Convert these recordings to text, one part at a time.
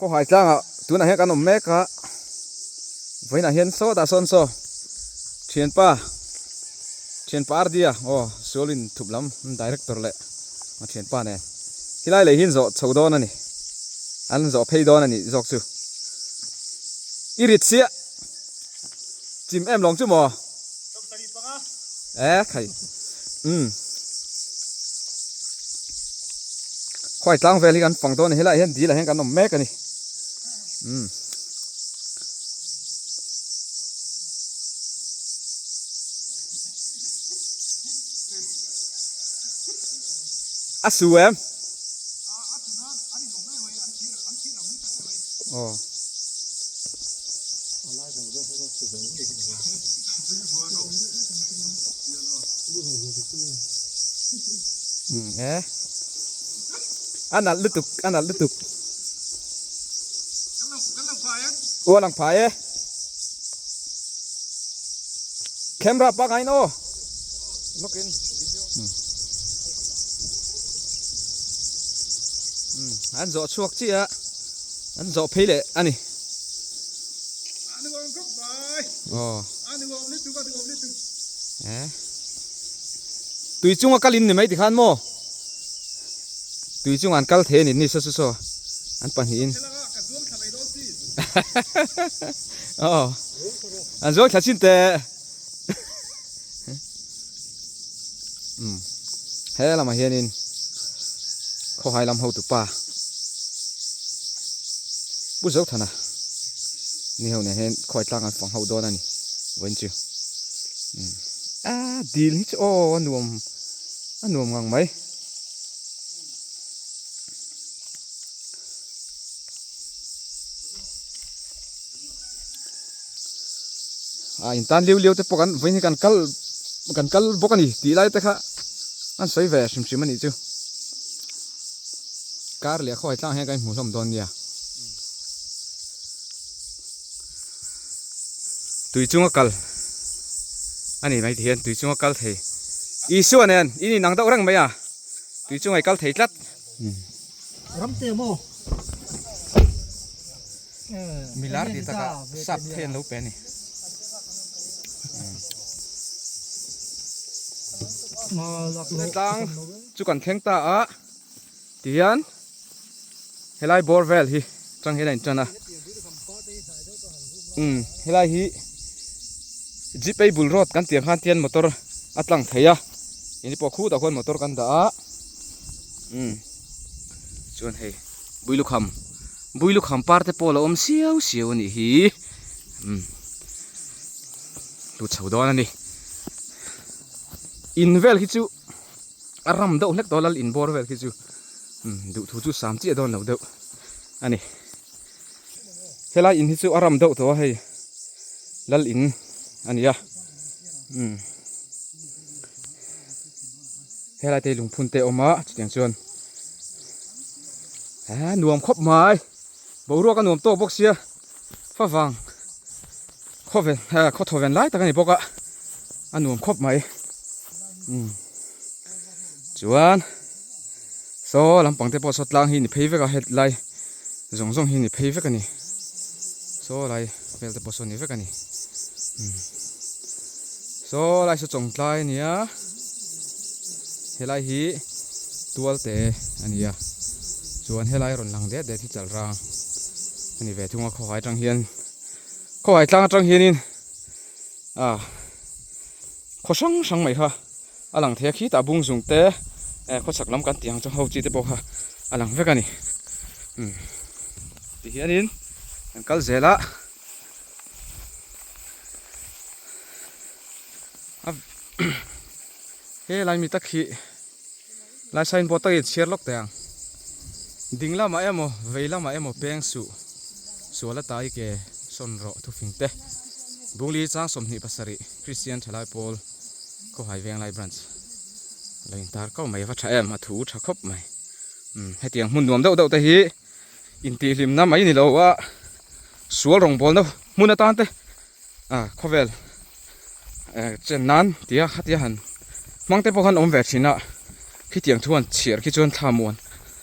Khawhai tlangah tunah hian kan awm mek a, vawiinah hian sawtah sawn saw thianpa thianpa Ardia aw Sualin thup lam director leh a thianpa nen helai lei hi an zawh chho dawn a ni an zawh phei dawn a nih zawk chu i rit chiah chim em lawng chu maw e khai umm khuai tlang vel hi kan fang dawn a ni helaiah hian dil ah hian kan awm mek a ni umm. A su em? Aw. E. A nalh lutuk, a nalh lutuk. Aw a lang phai e. Camera pangai in aw. Lawkin video. An zawh chhuak chiah a, an zawh phei leh a ni. Aw. Tui chunga kal in ni mai tikhan maw? Tui chunga an kal thei a ni ni saw saw an pahnihin. Aw. An zuang thla chin teh. Umm he lamah hianin khawhai lam hotu pa Pu Zothana ni ho nen hian khawi tlang an fang ho dawn a ni vawiin chu umm a dil hi chu aw a nuam a nuam ngang mai. A in tan liu liu te pawh kan vawiin hi kan kal kan kal bawk a ni tih lai te kha an sawi ve hrim hrim a nih chu. Kar leh khawi tlang hian kan inhmuh hlawm dawn nia. Tui chunga kal a ni mai ti hian tui chunga kal thei Isua nen in inang deuh reng mai a tui chunga i kal thei tlat. Ramte maw? Milar tih takah sap thei an lo pe a ni. Tlang chu kan thleng ta a tihian helai bawr vel hi tang hian a intan a umm helai hi jeep ei bul road kan tih ang khan tihian motor a tlang thei a ini pawh khutah khuan motor kan dah a umm chuan hei builukham. Builukham par te pawh a lo awm siau siau a nih hi umm lut chho dawn a ni in vel khi chu a ram deuh hlek tawh a lal in bawr vel khi chu umm duhthu chu sam chiah dawn lo deuh a ni helai in hi chu a ram deuh tawh a hei lal in a ni a umm helai te hi lungphun te a awm a chutiang chuan. Eee nuam khawp mai boruak a nuam tawk bawk sia favang khawvel eh khaw thawven lai tak a ni bawk a a nuam khawp mai umm chuan saw lampang te pawh saw tlang hi ni phei vek a hetlai zawng zawng hi ni phei vek a ni saw lai vel te pawh saw ni vek a ni umm saw lai saw chawngtlai a nia helai hi tual te a ni a chuan helai rawn lang det det hi chal rang a ni ve thung a khawhai atang hian khawhai tlang atang hianin ah khaw hrang hrang mai kha a lang thei a khitah bung zung te eh khawchhak lam kan tih ang chu ho chi te pawh kha a lang vek a ni umm ti hianin kan kal zel a a he lai mi tak hi lai signboard tak hi chhiar lawk teh ang. Ding lamah emaw vei lamah emaw peng suh sual a tai ke sawn rawh thufing te. Bungli chang 27 Kristian Thalai Pawl Khawhai Venglai Branch lo intar kau mai va tha em a thu tha khawp mai. Umm hetiang hmun nuam deuh deuh te hi intihhlimna mai ni lo a sual rawngbawlna hmun atan te ah khawvel eh chen nan tia khatia han hmang te pawh khan awm ve thin a khitiang thu han chhiar khi chuan thla muan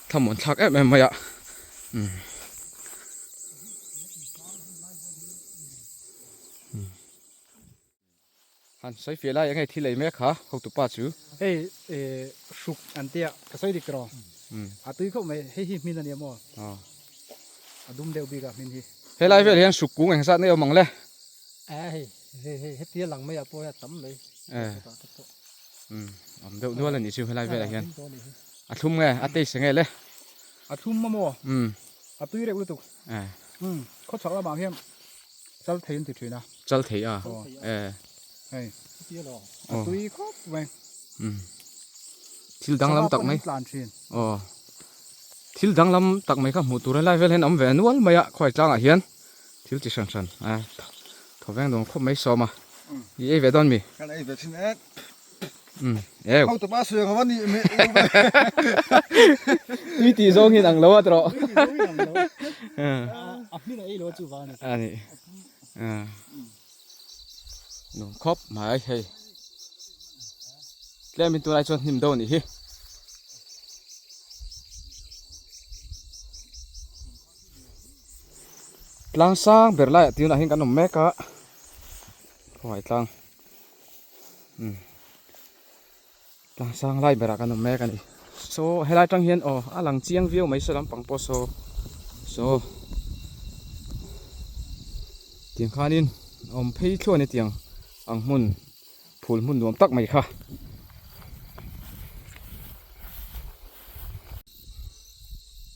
thla muan thlak em em mai a umm. Han sawi fiah lai enge thil ei mek ha hotupa chu. Hei hruk an tia ka sawi dik tawh a tui khawp mai hei hi hmin a nia maw a dum deuh bik a hmin hi. Helai vel hian hruk kung eng zat nei awm ang le. Hei hei hei hetia lang mai ah pawh hian a tam mai awm deuh nual a nih chu helai velah hian a thlum nge a taste nge le. A thlum a maw a tui reuh lutuk khawchhak lamah hian Chal thei an ti thin a. Chal thei a e. Hei. A tui khawp mai. Um. Thil danglam tak mai. Tlan thin. Aw. Thil danglam tak mai kha hmuh tur helai vel hian awm ve nual mai a khuai tlangah hian thil chi hran hran a thawveng dawn khawp mai sawm a. I ei ve dawn mi? Kan ei ve thin e. Um. Ew. Ho tawp a sawi ang a ni me. Tui tih zawng hian ang lo a tawh. A hmin a ei lo chu va ani. Ani. Nuam khawp mai hei. Tlem in tunlai chuan hnim deuh a nih hi. Tlang sang ber laiah tunah hian kan awm mek a. Khawngaih tlang. Umm tlang sang lai berah kan awm mek a ni saw helai atang hian aw a lang chiang viau mai saw lampang pawh saw saw tiang khanin awm phei thluah a ni tiang ang hmun phul hmun nuam tak mai kha.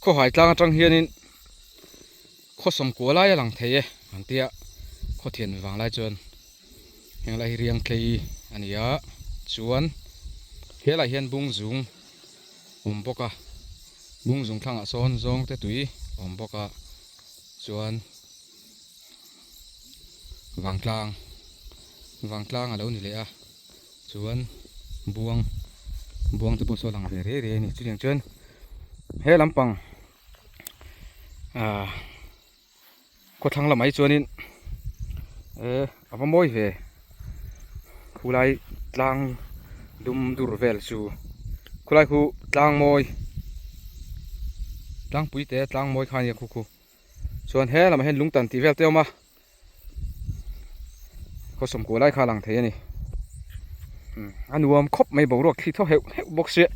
Khawhai tlang atang hianin khaw sawmkua lai a lang thei e an tia khawthian vang lai chuan heng lai hi riang tlei a ni a chuan helaiah hian bung zung awm bawk a bung zung thlangah sawn zawng te tui awm bawk a chuan vangtlang vangtlang a lo ni leh a chuan buang buang te pawh saw a lang ve rei rei a ni chutiang chuan he lampang. Ahh khawthlang lamah hi chuanin eh a va mawi ve khulai tlang dum dur vel chu khulai khu tlang mawi tlangpui te tlang mawi kha a nia khu khu chuan he lamah hian lungtan tih vel te a awm a. Khaw sawmkua lai kha a lang thei a ni a nuam khawp mai boruak thli thaw heuh heuh bawk sia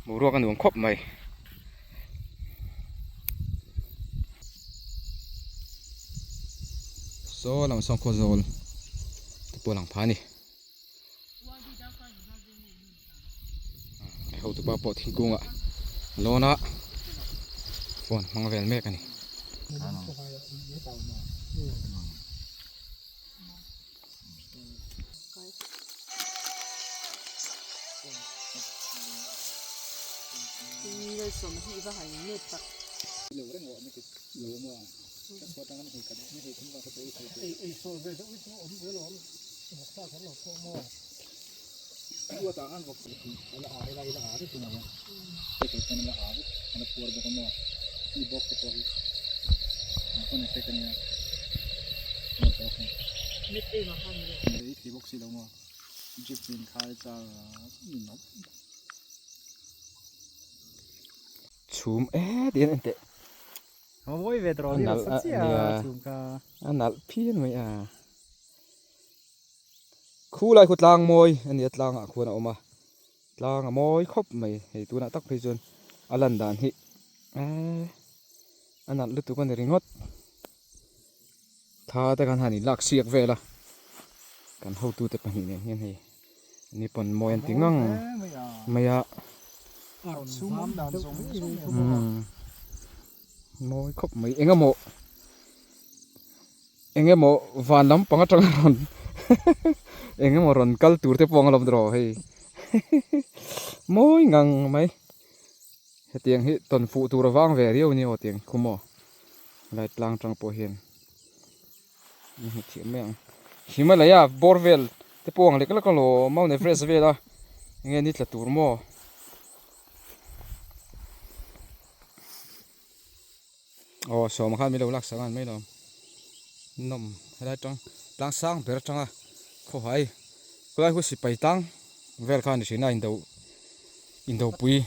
boruak a nuam khawp mai. Saw lam sawn khaw zawl te pawh a lang pha a ni hotupa pawh thingkungah a lawn a phone hmang vel mek a ni. Chhum e tiin en teh. A nalh a nia a nalh phian mai a. Khu lai khu tlang mawi a ni a tlangah khuan a awm a tlang a mawi khawp mai hei tunah tak phei chuan a lan dan hi eee a nalh lutuk a ni ringawt tha te khan han inlak siak vel a kan hotute pahnih nen hian hei ni pawn mawi an ti ngang mai a mawi khawp mai engemaw. Eng emaw van lampang atanga rawn eng emaw rawn kal tur te pawh ang alawm tawh hei mawi ngang mai. Hetiang hi tawn fuh tur avang ve riau a ni aw tiang khu maw helai tlang tang pawh hian an hmu thiam mai ang. Himalaya bawr vel te pawh ang lek lek alawm Mount Everest vel a enge ni tla tur maw. Aw sawma khan min lo laksak a ni mai lo nawm helai tang tlang sang ber atanga khawhai khawlai khu sipai tang vel kha a ni thin a indo indopui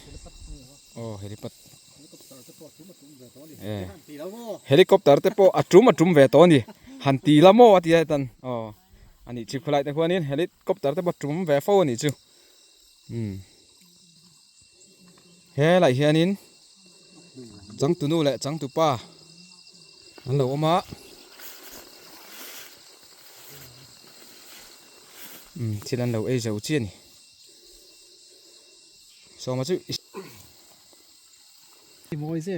aw helipad e helicopter te pawh a tum a tum ve tawh a ni han ti la maw a ti a hetan aw a nih chu khawlai te khuanin helicopter te pawh a tum ve fo a nih chu umm. Helaiah hianin changtunu leh changtupa an lo awm a umm thil an lo ei zo chiah a ni sawma chu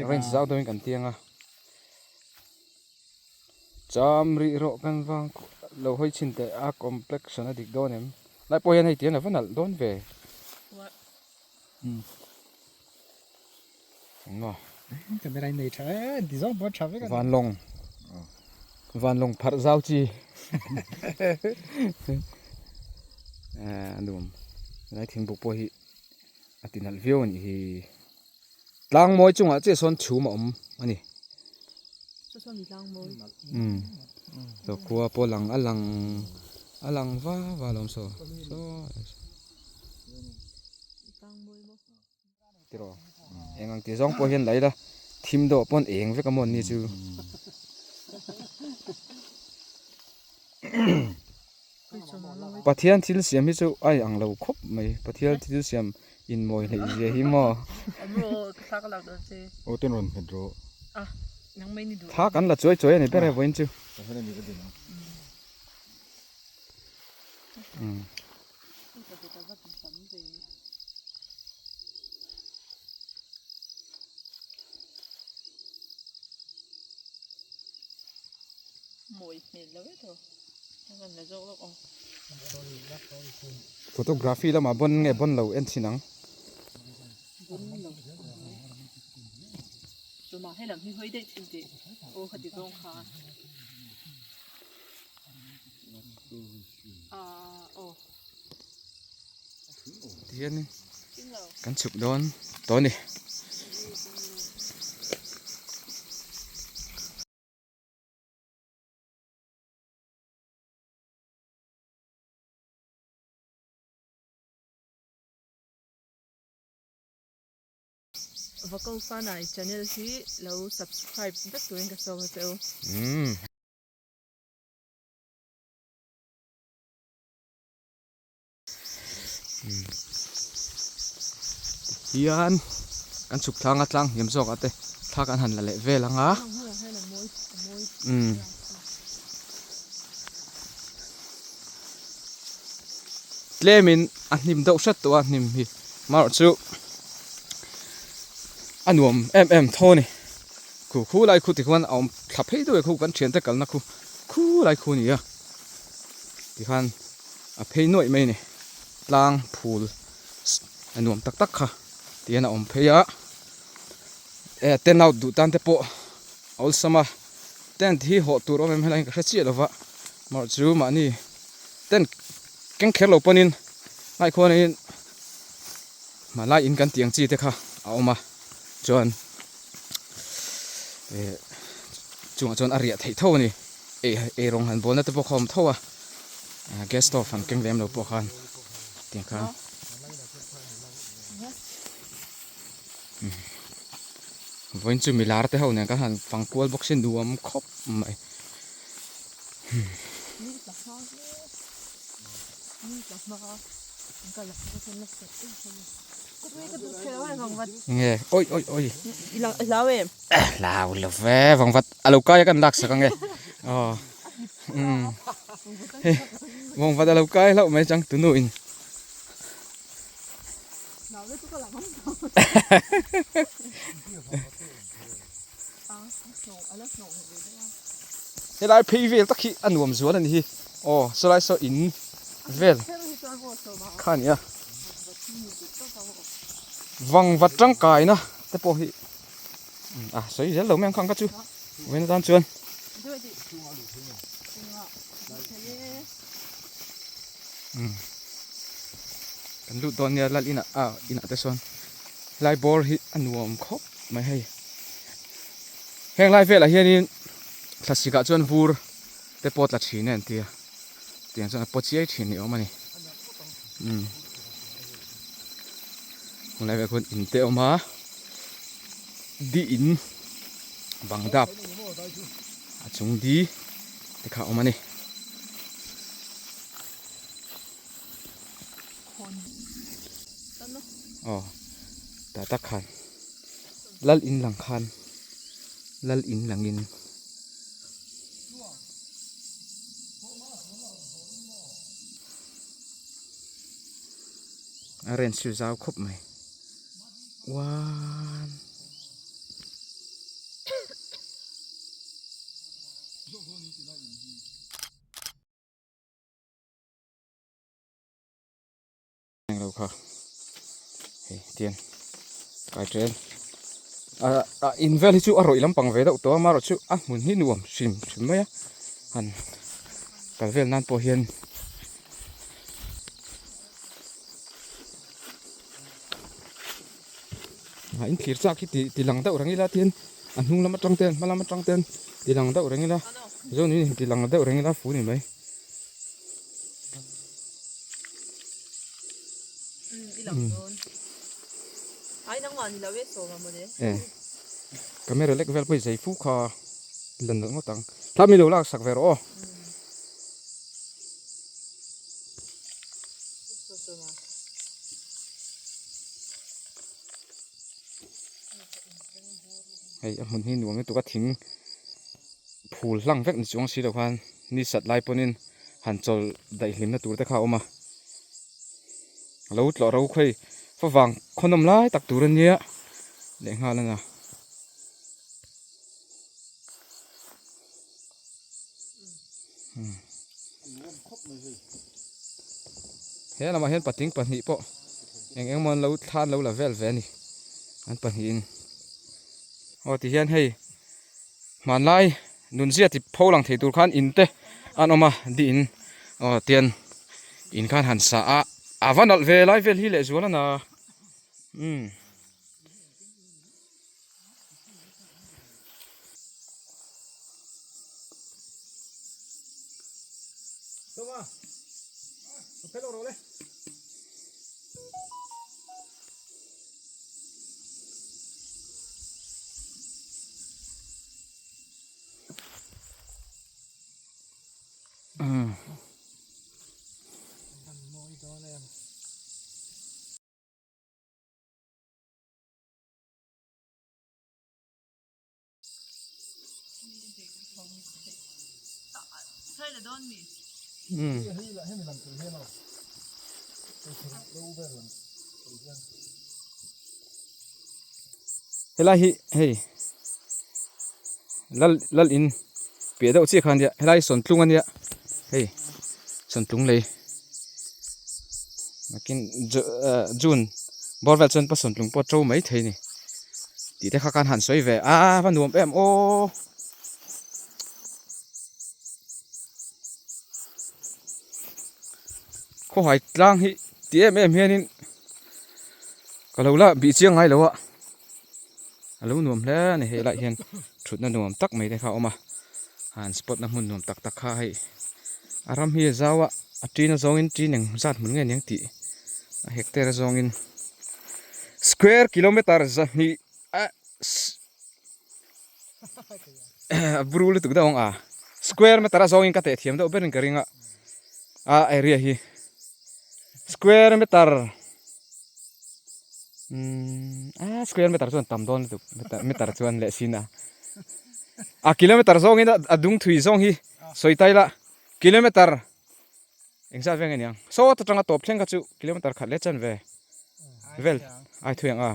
range zau deuhin kan tiang a cham rih rawh kan vang lo hawi chhin teh a complexion a dik dawn em lai pawh hian hei tiang a va nalh dawn ve. Engmaw? Camera in nei tha e, ti zawng pawh tha vek a ni. Vanlawng. Vanlawng pharh zau chi. Eh a nuam. Helai thingbuk pawh hi a ti nalh viau a nih hi. Tlang mawi chungah chiah sawn chhum a awm a ni. Saw sawn tlang mawi. Umm. Saw khua pawh lang a lang a lang va va alawm saw. Saw. Tiraw eng ang tih zawng pawh hian la ila thim deuh ah pawn eng vek a maw ni chu. Pathian thil siam hi chu a inang lo khawp mai Pathian thil siam inmawi hleih zia hi maw. Thla kan la chuai chuai a ni ber e vawiin chu. Photography lamah bon nge bon lo en thin ang. Tihianin kan chhuk dawn tawh a ni. Vocal Fanai channel hi lo subscribe vek turin ka sawm a che u. Tihian kan chhuk thlanga tlang hniam zawk ah te thla kan han la leh vel ang a umm tlemin a hnim deuh hret tawh a hnim hi amaherawh chu a nuam em em tho a ni khu khu lai khu tikhuan a awm thla phei deuh e khu kan thiante kalna khu khu lai khu a ni a. Tikhan a phei nuaih mai a ni. Tlang phul a nuam tak tak kha tihian a awm phei a. E tent out duh tan te pawh a awlsam a. Tent hi hawh tur awm em helai hian ka hre chiah lo va. Mawrh chu mahni tent keng kher lo pawnin ngaihkhuanin hmanlai in kan tih ang chi te kha a awm a. Chuan eh chungah chuan a riah theih tho a ni. Ei eirawng han bawlna te pawh kha a awm tho a gas stove han keng lem lo pawh khan tiang khan vawiin chu milar te ho nen khan han fang kual bawk se nuam khawp mai. Nge oi oi oi hlau lo ve vang vat a lo kai a kan lak sak ange aw umm hei vang vat a lo kai hlauh mai chang tunu in helai phei vel tak hi a nuam zual a ni hi aw sawlai saw in vel kha a ni a vangvat tangkaina. te pawh hi a sawi zel lo mai ang kha ang kha chu vawiin atan chuan. Kan lut dawn nia lal inah ah inah te sawn lai bawr hi a nuam khawp mai hei heng lai velah hianin thlasik ah chuan vur te pawh tla thin e an tia tiang chuan a paw chiai thin ni awm a ni umm heng lai velah khuan in te a awm a di in bang dap a chung di te kha a awm a ni. Aw tah tak khan lal in lang khan lal in langin a ren chu zau khawp mai one. Englo kha hei tian kai tel a a in vel hi chu a rawih lampang ve deuh tawh a amaherawhchu a hmun hi nuam hrim hrim mai a han kal vel nan pawh hian a in thlir chak hi ti ti lang deuh reng ila tin a hnung lam atang ten hma lam atang ten ti lang deuh reng ila zawn in ti lang deuh reng ila fu ni mai. E camera lek vel pawh hi zei fu kha la nalh ngawt ang thla mi lo lak sak ve rawh aw. Hei a hmun hi nuam lutuk a thing phul hlang vek ni chuang si lo khan ni sat lai pawhin han chawl daih hlimna tur te kha a awm a lo tlawh ro khawi favang khawnawm lai tak tur a nia leh nghal a na. He lamah hian patling pahnih pawh eng eng emaw an lo thla an lo la vel ve a ni an pahnihin aw ti hian hei hmanlai nunzia ti pho lang thei tur khan in te an awm a di in aw tian in khan han sa a a va nalh ve lai vel hi lehzual a na umm. Helai hi hei lal lal in piah deuh chiah kha ania helai hi sawntlung ania hei sawntlung lei nakin June bawr vel chuan pa sawntlung pawh a to mai thei a ni. Tih te kha khan han sawi ve a va nuam em aw. Khawhai tlang hi ti em em hianin ka lo la bih chiang ngai lo a a lo nuam hle a ni hei lai hian thutna nuam tak mai te kha a awm a han spot na hmun nuam tak tak kha hei a ram hi a zau a a ṭin a zawngin ṭin eng zat hmun nge niang tih a hectare a zawngin. Square kilometer 200 a a bru lutuk deuh ang a square meter a zawngin ka teh thiam deuh berin ka ring a a area hi square meter umm a square meter chuan tam dawn lutuk meter chuan leh sin a a kilometer zawngin a dung thui zawng hi sawi tai la kilometer. Eng zat vel nge niang? Sawt atanga tawp thleng kha chu kilometer khat leh chan ve vel ai thui ang a.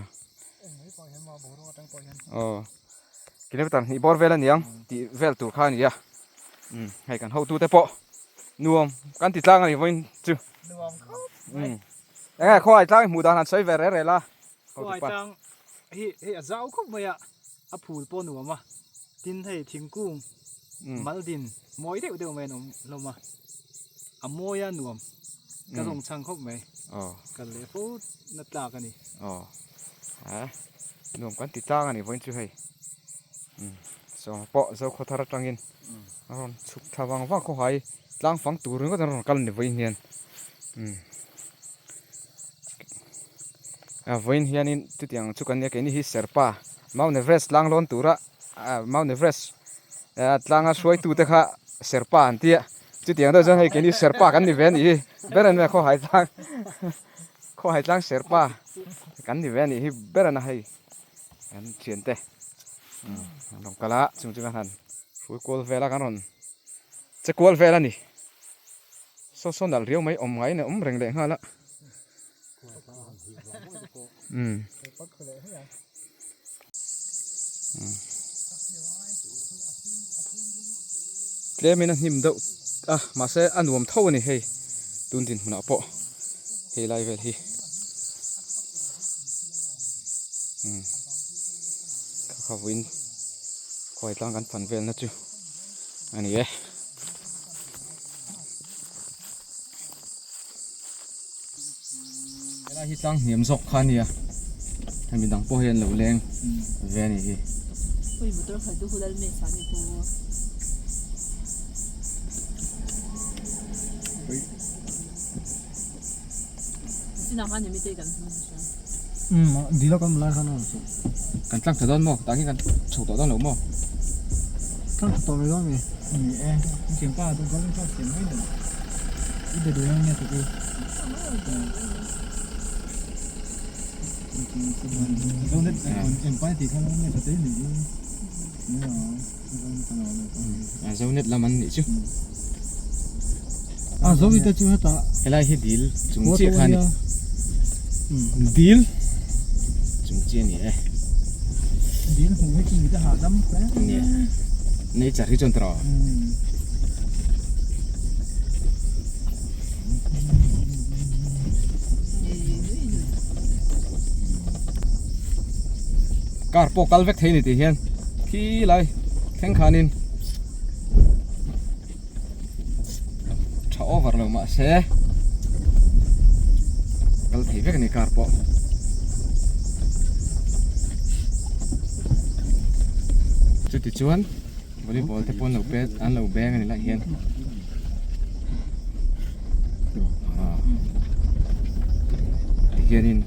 Aw kilometer hnih bawr vel a niang tih vel tur kha a ni a. Umm hei kan hotu te pawh nuam kan ti tlang a ni vawiin chu. Nuam khawp mai. Eng nge khaw ai tlang i hmuh dan han sawi ve rel rel a. Khaw ai tlang. Hei hei a zau khawp mai a, a phul pawh nuam a, tin hei thingkung maldin mawi deuh deuh mai an awm hlawm a, a mawi a nuam ka zawng chhang khawp mai, kal leh fo na tlak a ni. Aw a nuam kan ti tlang a ni vawiin chu hei sawma pawh Zokhawthar atangin a rawn chhuk thla vang vang khawhai tlang fang tur ringawt an rawn kal a ni vawiin hian. A vawiin hianin chutiang chu kan nia keini hi Serpa Mount Everest tlang lawn tura Mount Everest tlanga hruaitute kha Serpa an tia chutiang deuh chuan hei keini Serpa kan ni ve a nih hi ber an nia khawhai tlang khawhai tlang Serpa kan ni ve a nih hi ber an a hei kan thiante an rawn kal a chung chu kan han hrui kual vel a kan rawn che kual vel a ni. Saw saw nalh riau mai awm ngaiin a awm reng leh nghal a. Umm. Tlemin a hnim deuh a mahse a nuam tho a ni hei tun dinhmunah pawh hei lai vel hi. Umm. Kha kha vawiin khuai tlang kan fan velna chu a ni e. Helai hi tlang hniam zawk kha ania hei midang pawh hi an lo leng ve a nih hi. Ui motor khalh chu hulal me sa ni pu. Chinah khan emi te kan hmu hria. Umm dil a kan lai khan a rawn sawi. Kan tlang tha dawn maw? Tah hi kan chho tawh dawn lo maw? Tlang tha tawh mai dawn mi? Ni e, i thianpa chu golden cross siam mai lo. I be duh em nge tih hi? Zonet engpai tih kha nge tha te ni hi. Zonet lam an nih chu. A Zoe te chu hetah. Helai hi dil chung chiah kha a ni. Dil chung chiah a ni e. Dil hmuh hi chu mite hahdam hle. Nia. Nature hi chuan tawh. Car pawh kal vek thei a ni tih hian khi lai thleng khanin tha over lo mahse kal thei vek a ni car pawh. Chuti chuan volleyball te pawh an lo pet an lo beng a ni lai hian. Tihianin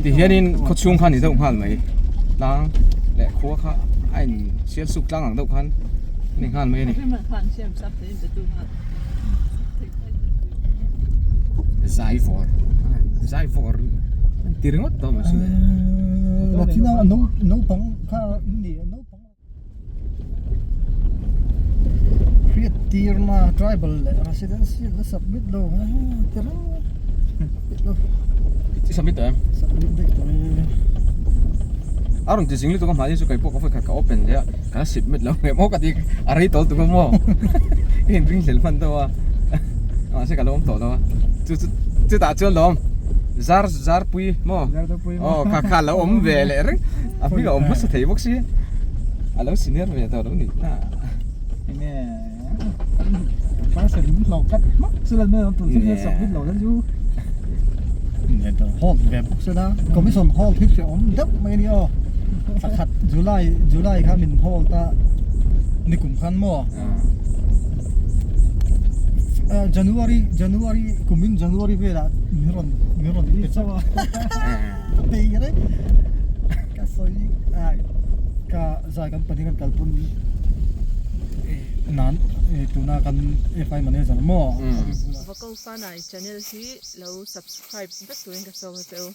tihianin khaw chhung kha a ni deuh nghal mai tlang leh khua kha a in sial suk tlang ang deuh khan a ni nghal mai a ni. Zaivawr zaivawr an ti ringawt tawh mai sin. Naupang kha Hriat tirna tribal leh residential la submit lo ti reng lo. I submit tawh em? Submit daih tawh e. A rawn ti zing lutuk a hmai chu kei pawh ka vawikhat ka open leh a ka la submit lo nge maw ka ti a rei tawl tuk a maw ka inring hlel hman deuh a mahse ka lo awm tawh lo a chu chu chutah chuan lawm zar zar pui maw aw kha kha lo awm ve leh reng a hming a awm hmasa thei bawk si. A lo senior ve tawh lo nih na. Enge parcel min hlawk tlat hmak chu lan mai tun chu hian submit lo tan chu hold ve bawk se la commission hold hi hre awm deuh mai a ni aw thla khat July July kha min hold a nikum khan maw January January kumin January velah min rawn min rawn pe chauh a thei reng. Ka sawi a ka zai kan pahnih kan kalpun nan tuna kan FI manager maw Vako Fanai channel hi lo subscribe vek turin ka sawm a che u.